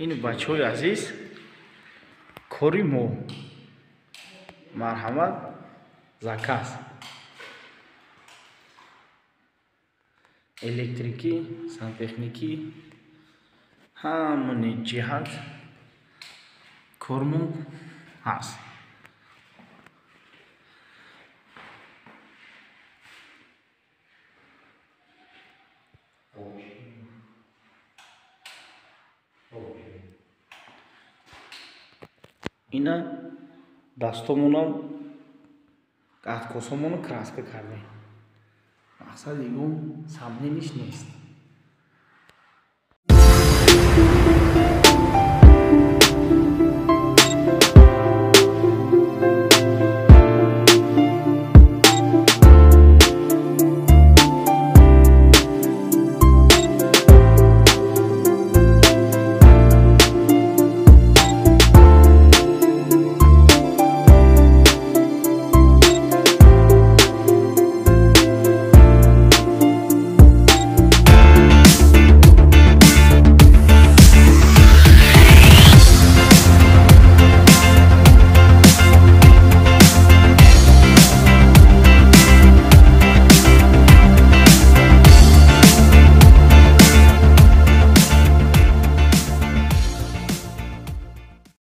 Ин бачаҳои азиз, кори мо. Марҳамат, заказ. Электрикӣ, сантехникӣ, ҳамаи ҷиҳат кормон ҳаст. Ина дастомонам откосомоно краска кардем. Мақсад ягон сомнениш нест.